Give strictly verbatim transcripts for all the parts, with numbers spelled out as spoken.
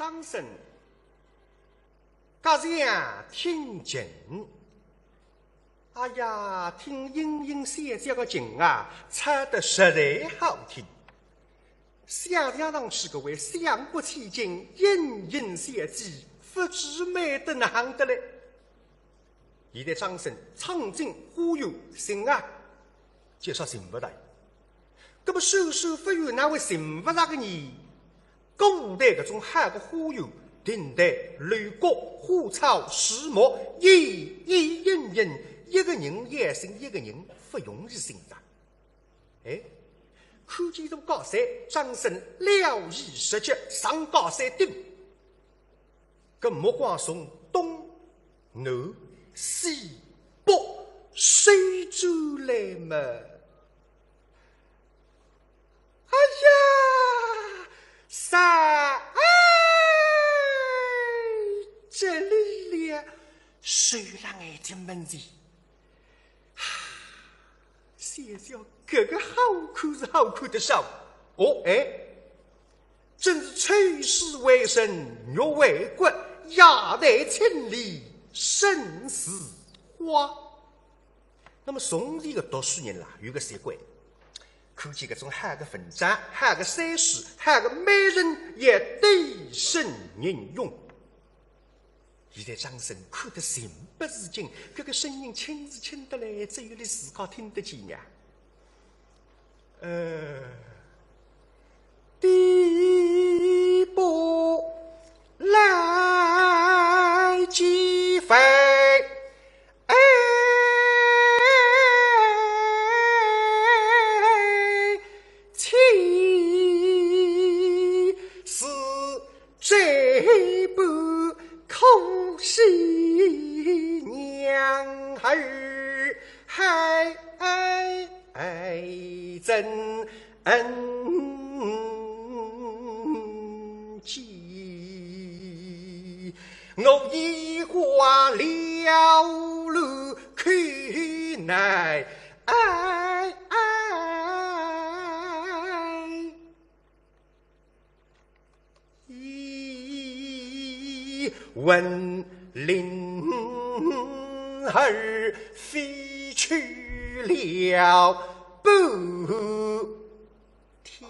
张生，隔墙听琴。哎呀，听莺莺小姐个琴啊，唱得实在好听。想象上去，搿位相国千金莺莺小姐，勿知美得哪亨得来。 现在张生闯进花园寻啊，介绍寻勿着。搿么首首勿远，哪会寻勿着个呢？搿舞台搿种好个花园，亭台楼阁、花草树木，莺莺莺莺，一个人要寻一个人，勿容易寻着。哎，看见大架势，张生料已十足，上架势顶。 搿目光从东、南、西、北收转来么，哎呀，啥？哎，这里了，收了眼睛门前。 小姐，搿个好看是好看得少。哦，哎，真是秋水为生，月为骨，夜来千里生死花。那么从前个读书人啦，有个习惯，看见搿种好个文章、好个山水、好个美人，要对声吟咏。 现在张生看得情不自禁，搿个声音轻是轻得来，只有伊自家听得见呀。呃，第八来几番，哎， 岂是这般可惜娘儿，孩儿怎见？我已花了路口难 哎，哎，一问灵儿飞去了半天。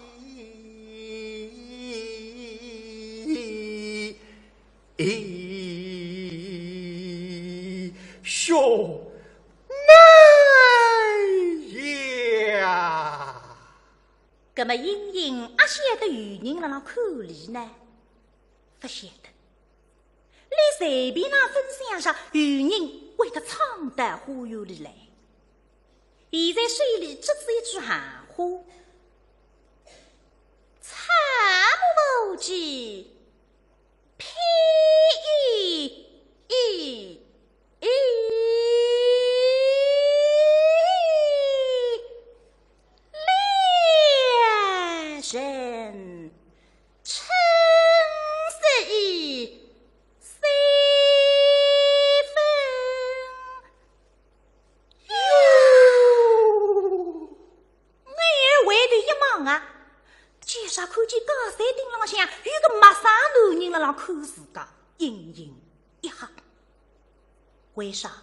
咦，小妹呀！葛么莺莺阿晓得有人辣辣看俚呢？勿晓得。俚随便哪亨想着有人会得闯到花园里来。现在手里执仔一枝闲花，草木无际， 披一一一两人，春色一三分。哟！ 眼儿回头一望啊，介啥看见架势顶浪向有个陌生男人辣浪看自家，莺莺一吓。为啥？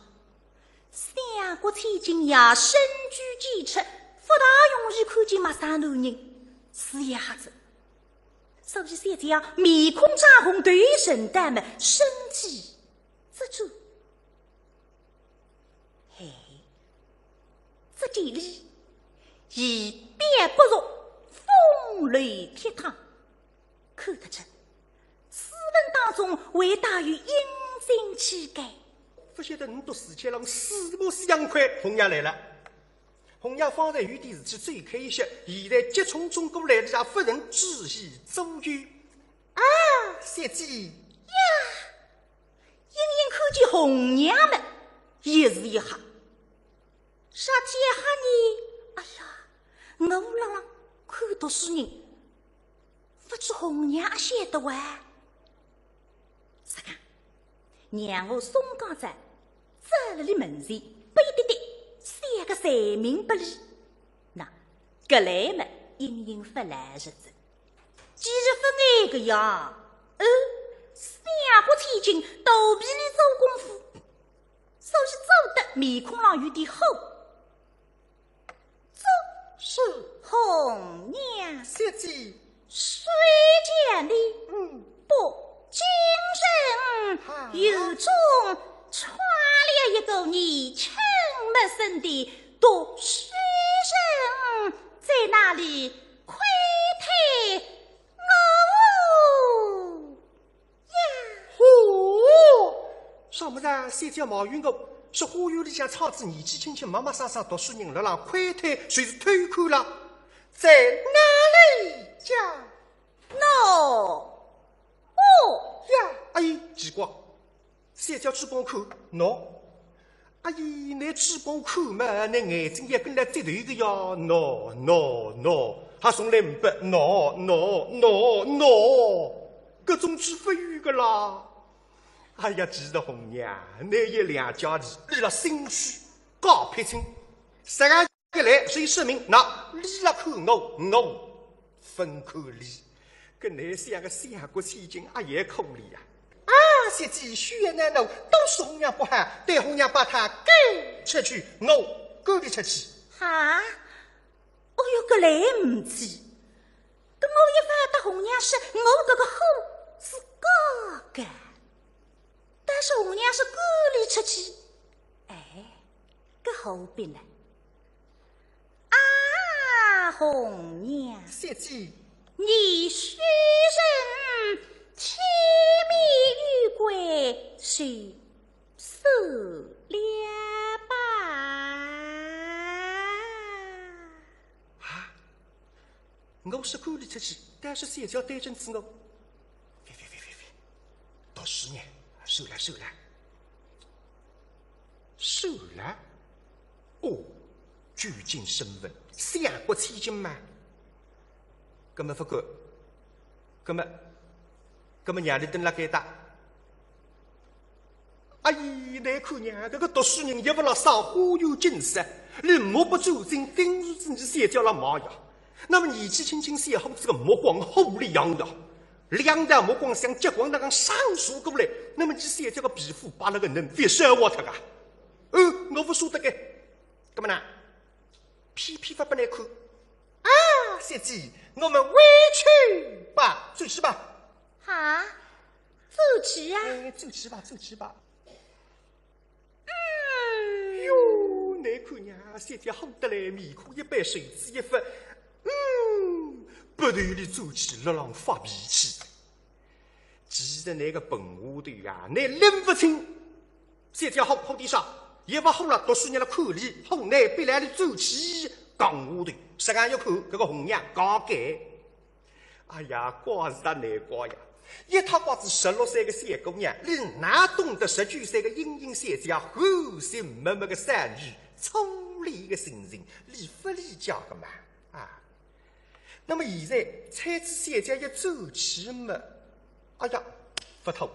相国千金呀，深居简出，勿大容易看见陌生男人，是一吓仔。所以小姐啊，面孔涨红，头沉倒没，身体侧转。 嘿，只见俚仪表不俗，风流倜傥，看得出斯文当中还带有英俊气概。勿晓得倷笃自家浪四目相看，红娘来了。红娘方才有点事体走开一歇，现在急匆匆过来，俚也勿曾注意左右。啊，小姐呀！ 莺莺看见红娘么，也是一吓。啥体一吓呢？哎呀，我辣浪看读书人，勿知红娘阿晓得哇？啥个？让我松江仔，走了俚门前，拨俚点点，写个罪名拨俚。那，搿来么，莺莺勿来日子。既然勿碍个呀，呃，相国千金肚皮里做功夫，所以做得面孔浪有点红。做事红娘，小姐，谁叫你嗯，不精神？啊，有种穿了一个年轻陌生的读书人，在那里窥探我 呀，嚯！啥么子啊？小姐冒用个，是花园里向唱仔年纪轻轻、陌陌生生读书人，辣浪窥探，就是偷看了。在哪里讲？喏，哦，呀，哎，奇怪，小姐只帮我看，喏， 阿姨，倷嘴巴看嘛，倷眼睛也跟了直头个呀，喏喏喏，还从来没喏喏喏喏，搿种嘴勿语个啦。哎呀，其实红娘，倷有两家头，俚辣心虚，搞撇清，啥个来，所以说明，喏，俚辣看我，我勿看俚。 搿倷像个相国千金啊，也可怜呀。啊，小姐，休要恼怒，都是红娘不好，待红娘把她赶出去，我赶俚出去。哈？哦哟，搿来唔去。搿我一发搭红娘说，我搿个货是假个，但是红娘说赶俚出去，哎，搿何必呢？ 啊，红娘，小姐，你虽然千面有鬼，就算了吧。啊，我是赶俚出去，但是小姐对准仔我，别别别别别，读书人，算了算了。 算了。哦，究竟身份，相国千金嘛。搿么勿管，搿么，搿么让俚蹲辣该搭。哎呀，倷看娘，搿个读书人也勿辣啥花园景色，俚目不转睛盯住仔伲小姐辣望呀。那么年纪轻轻小伙子个目光火里向的，两道目光像激光那样闪烁过来，那么伲小姐个皮肤扒了个能别烧坏脱个。 哦，我勿舍得个。搿么呢，偏偏勿拨倷看。啊，小姐，我们回去吧，转去吧。啊，转去啊？哎，转去吧，转去吧。嗯。哟，倷看娘，小姐好得来，面孔一板，袖子一拂，嗯，鼻头里转去，辣浪发脾气。 其实倷个笨丫头呀，倷拎勿清。小姐好，好点啥？也勿好了，读书人辣看俚，好倷逼来俚转去，讲丫头，实梗一看，搿个红娘讲该。哎呀，怪是大难怪呀！一塌刮子十六岁个小姑娘，俚哪懂得十九岁个莺莺小姐，含情脉脉个少女，初恋个心情，俚勿理解个嘛？啊！ 那么现在采萍小姐要转去么，哎呀，勿妥。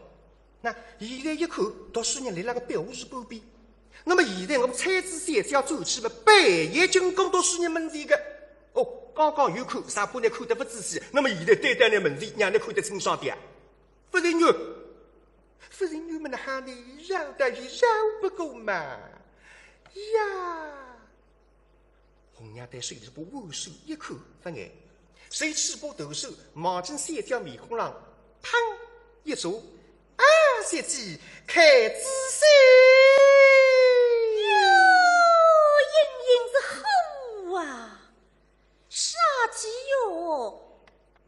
那现在一看，读书人立辣个壁画是旁边。那么现在我们采萍小姐要转去么，板也经过读书人门前个。哦，刚刚有看，上半日看得勿仔细，那么现在对到倷门前，让倷看得清爽点。夫人哟，夫人哟么，哪哈呢，要得也要勿过嘛。呀， 红娘对手里把挽手一看，勿碍，随即把头手望准小姐面孔浪，嘡一坐。啊，小姐，看仔细。哟，莺莺是虎啊，杀鸡哟，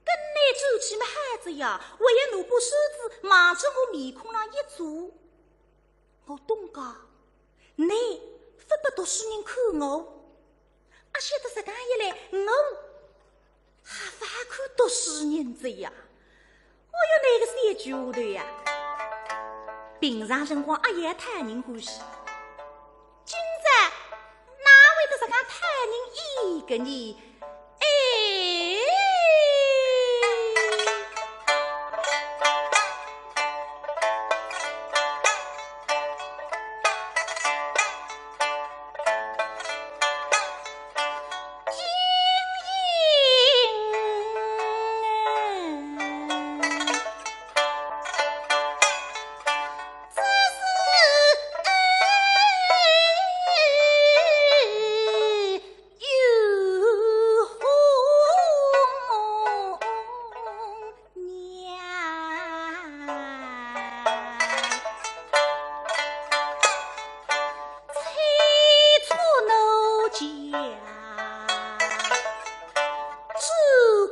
跟倷转去么好哉呀，还要拿把扇子望准我面孔浪一坐。我懂个，倷勿拨读书人看我， 阿晓得实梗一来，我还勿好看读书人哉呀。哦哟，倷个小鬼丫头呀，平常辰光阿要讨人欢喜，今朝哪会得实梗讨人厌个呢？哎。呀，朱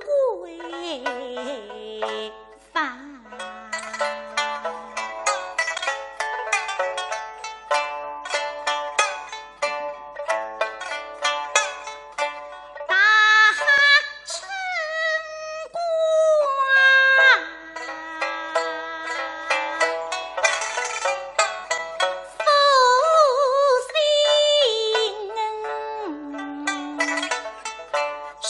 桂芳。大春光，福星上。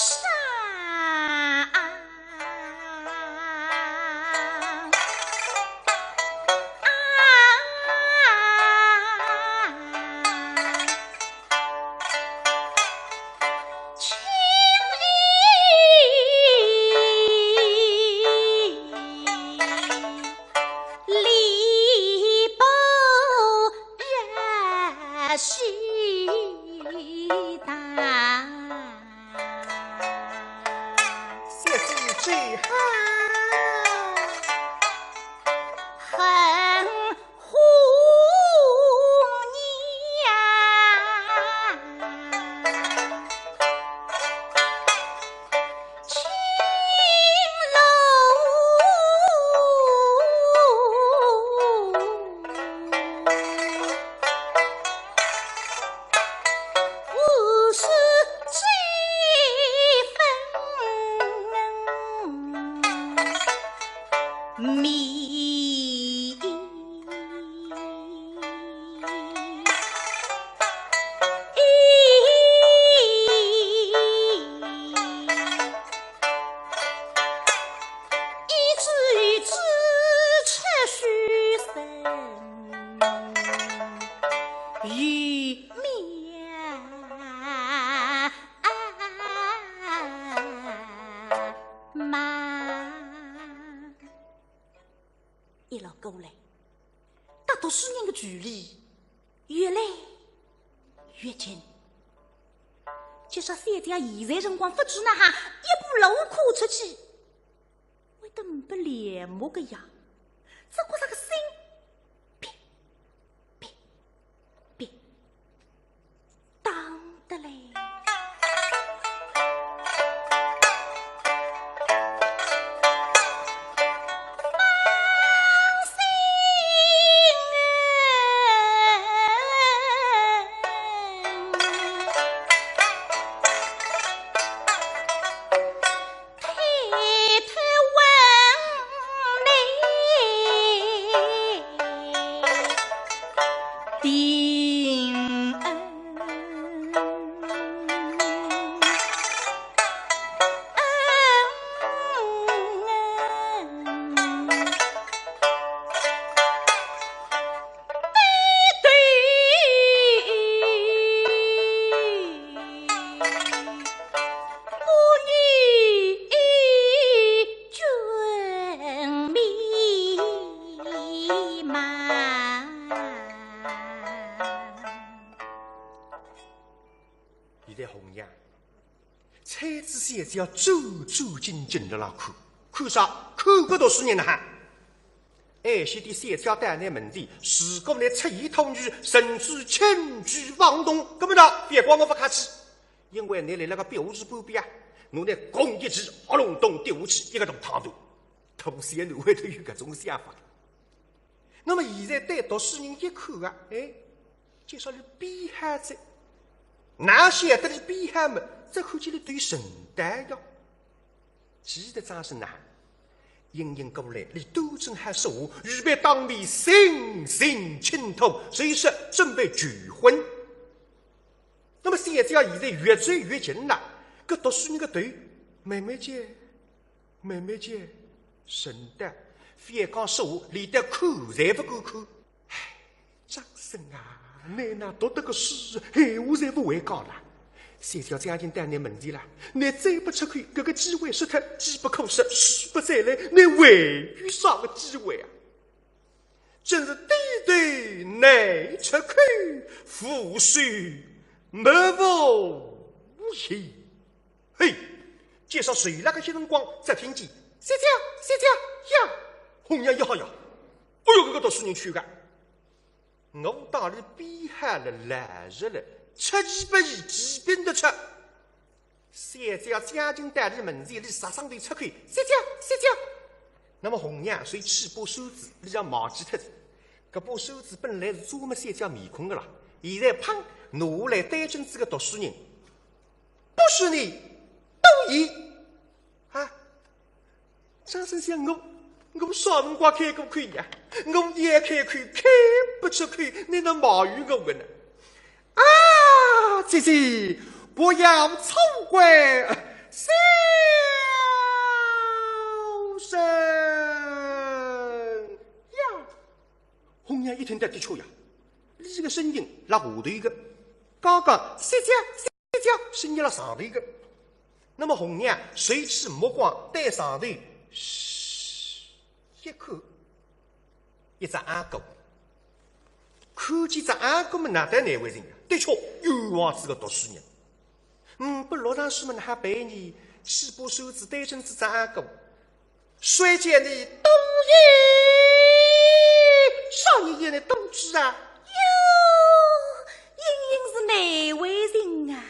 小姐最好。一路过来，搭读书人的距离越来越近。就说小姐现在辰光勿知哪哈一步路跨出去，会得呒不脸目个呀，只觉着个心别别别 当得嘞。现在红娘，猜仔小姐要走走进进的啦，看，看啥？看个读书人呐哈。哎，晓得小姐到倷门前，如果倷出言吐语，甚至轻举妄动，搿么呢，覅怪我勿客气。因为倷来了个表字旁边啊，我拿弓一记，轰隆咚丢下去，一个大汤头。大小囡会得有搿种想法。那么现在对读书人一看啊，哎，就说俚变好哉，哪晓得俚变好么，只看见俚头沉倒呀。 记得张生呐，隐隐过来，俚端正好说话，预备当面行刑请吐，所以说准备求婚。那么小姐现在越走越近了，搿读书人个头慢慢叫，慢慢叫，沉倒，覅讲说话，连得看侪勿敢看。唉， 张生啊，倷哪读得个书，闲话侪勿会讲了。小姐将近到倷门前了，倷再勿出口，搿个机会失脱，机不可失，时不再来，倷还有啥个机会啊？真是低头难出口，俯首莫无疑。嘿，就说就勒搿歇辰光，只听见小姐，小姐呀，红娘一吓呀，哎哟，搿个读书人去个。 我当俚变好了，老实了，出其不意，奇兵突出。小姐将近到俚门前，俚煞声头出口：“小姐，小姐。”那么红娘随即把扇子，俚要忘记脱仔。搿把扇子本来是遮么小姐面孔个啦，现在砰，拿下来对准仔个读书人。“不是你，都已。”啊，张生想，我，我啥辰光开过口呀？我一开口，开不出口，倷哪哼骂我个呢？啊，姐姐，不要错怪小生呀。红娘一听，的确呀，俚个声音拉下头个，刚刚小姐，小姐，声音拉上头个。那么红娘随即目光对上头，嘘，一看，一只鹌鹑。看见只鹌鹑么，哪哼难为情啊？的确，冤枉仔个读书人。嗯，勿落场势么，哪哼办呢？去把扇子对准仔只鹌鹑，谁叫你东也，少爷也能东知啊？哟，英英是难为情啊！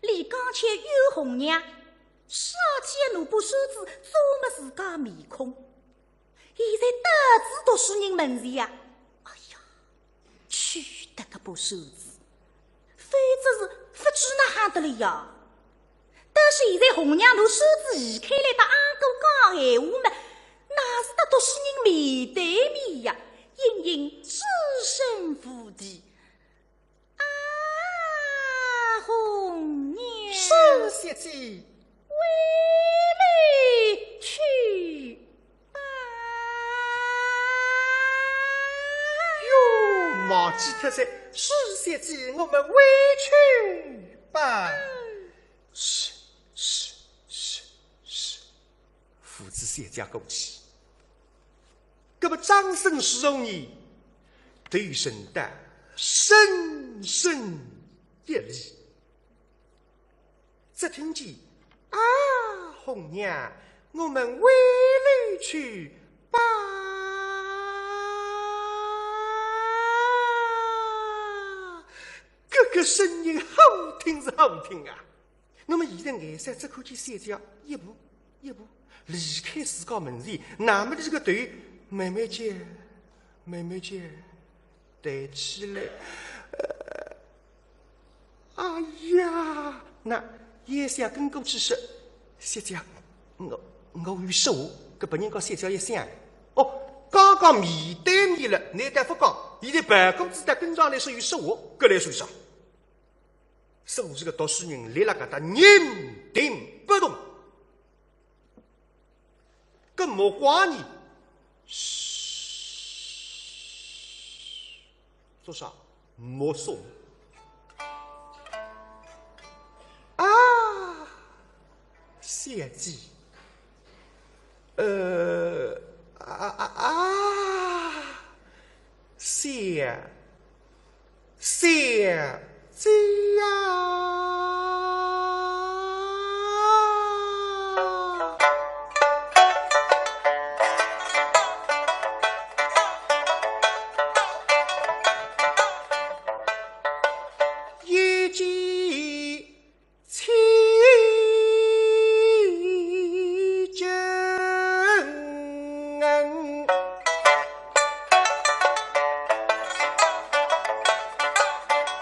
俚刚才冤枉红娘，啥体拿把扇子遮么自家面孔，现在到仔读书人门前呀，哎呀， 气得搿把扇子，否则是勿知哪哼得了呀。但是现在红娘拿扇子移开来搭阿哥讲闲话么，乃是搭读书人面对面呀，英英置身无地。啊，红娘。是，小姐。 回来去吧。哟，忘记脱哉，是，小姐，我们回去吧。是，是，是，是。父子三家过去。那么张生是容易，对身的深深一礼。 只听见：“啊，红娘，我们回楼去吧。”搿个声音好听是好听啊！那么现在眼色只看见小姐一步一步离开自家门前，那么俚个头慢慢叫，慢慢叫，抬起来。呃， 哎呀，那也想跟过去说，小姐，我，我有说话，搿别人家小姐也想。哦，刚刚面对面了，倷倒勿讲，现在盘过仔倒跟上来说有说话，搿来算啥？所以搿读书人立辣搿搭人定不动。 搿目光呢？嘘，做啥？目送。啊，小姐。呃，啊，啊，啊，小 小姐呀。一见 情真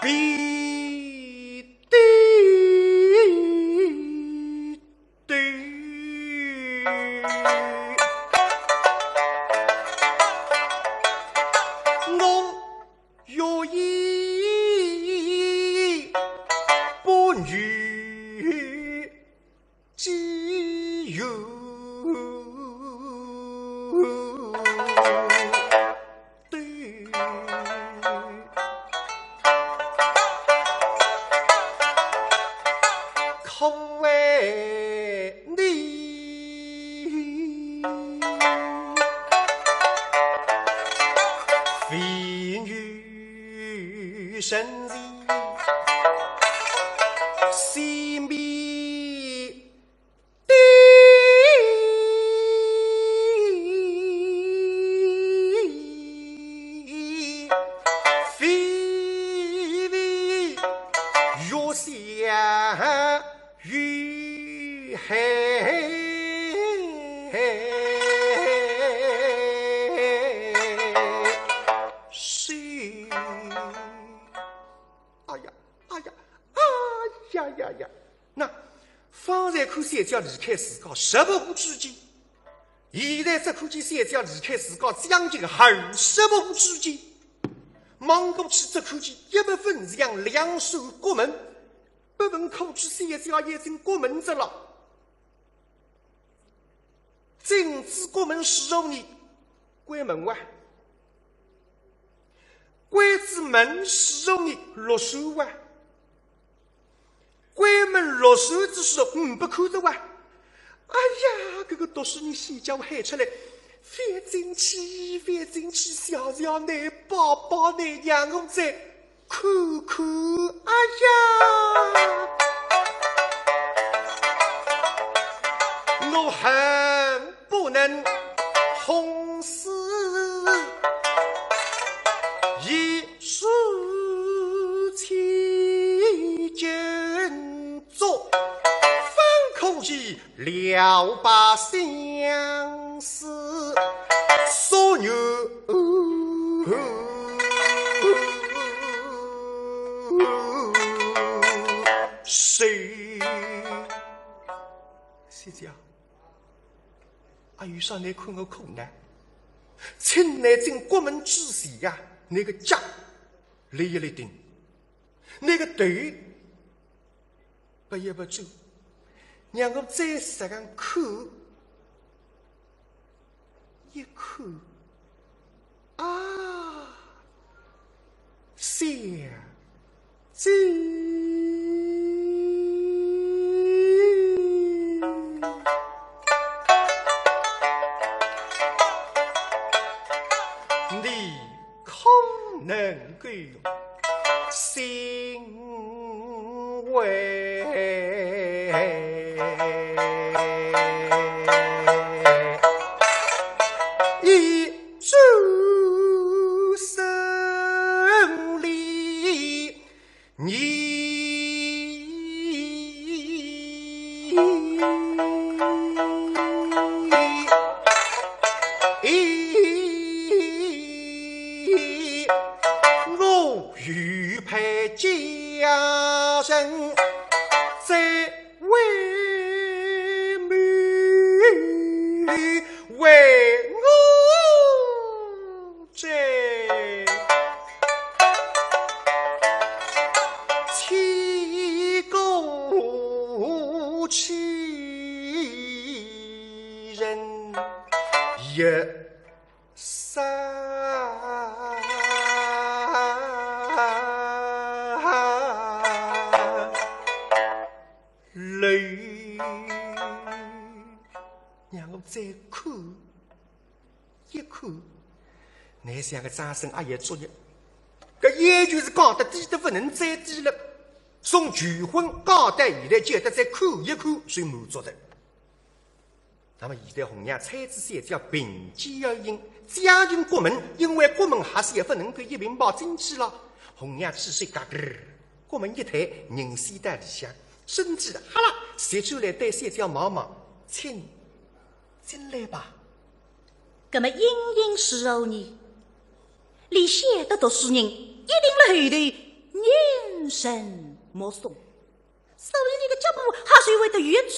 比对对。我 愿意不女既有对，可为你非女 神仙，西面的飞飞啊，与海水。哎呀，哎呀，哎呀呀呀！那方才看小姐离开自家十步之间，现在只看见小姐离开自家将近二十步之间，望过去只看见一百分像两扇角门，不分可知小姐已经角门着了。 进仔角门时候呢，关门哇；关仔门时候呢，落手哇。关门落手之时，嗯，不看着哇。哎呀，搿个读书人先叫喊出来：“覅进去，覅进去，谢谢㑚，拜拜㑚，让我再 看看，哎呀，我恨不能红死一世千金作，方可以了把相思所愿。”谁？小姐啊，阿有啥难看我苦呢？请倷进角门之时呀，倷个脚立一立定，倷个头 拨一拨转，让我再实梗看一看。啊，小姐。你 可能够欣慰。一转身里 你我玉佩佳人在为你，为我 这七个七人也散了。让我再看 一看，倷像个张生阿爷作孽，搿要求是降得低得不能再低了，从求婚降到现在，叫得再看一看，算满足的。那么现在红娘搀仔小姐并肩而行，将近角门，因为角门还是也不能够一并跑进去了。红娘气势嘎咯，角门一推，人先到里向，身体哈啦，斜转来对小姐望望，请 进来吧。葛么莺莺是何人？俚晓得读书人一定辣后头凝神目送，所以俚个脚步还是会得越走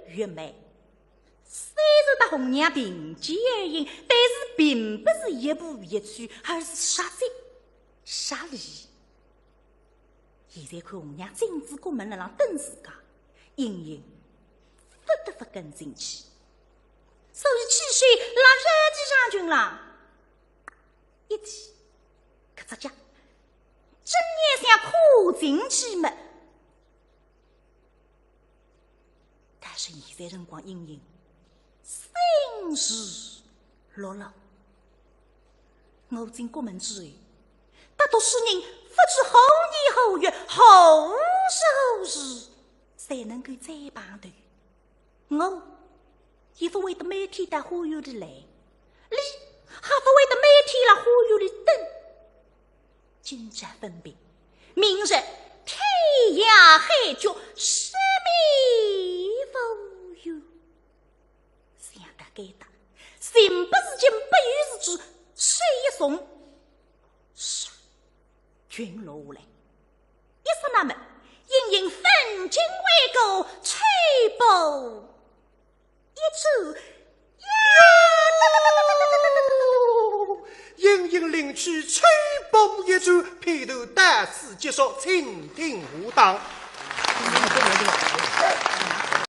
越慢。虽是搭红娘并肩而行，但是并不是一步一趋，而是煞节煞离。 现在看红娘进仔角门辣浪等自家，莺莺勿得勿跟进去，所以气势拉勿上去上去了。一提，搿只脚真要想跨进去么。但是现在辰光，莺莺心事落落。 我进角门之后，搭读书人勿知何年何月何时何时才能够再碰头。我也勿会得每天到花园里来，俚也勿会得每天辣花园里等。今朝分别，明日天涯海角，失迷无缘。想到该搭，情不自禁，不由自主，手一松，唰，裙落下来。一刹那么，盈盈粉锦为歌，吹波一转，呀！盈盈领取，吹波一转，片段到此结束，请听下档。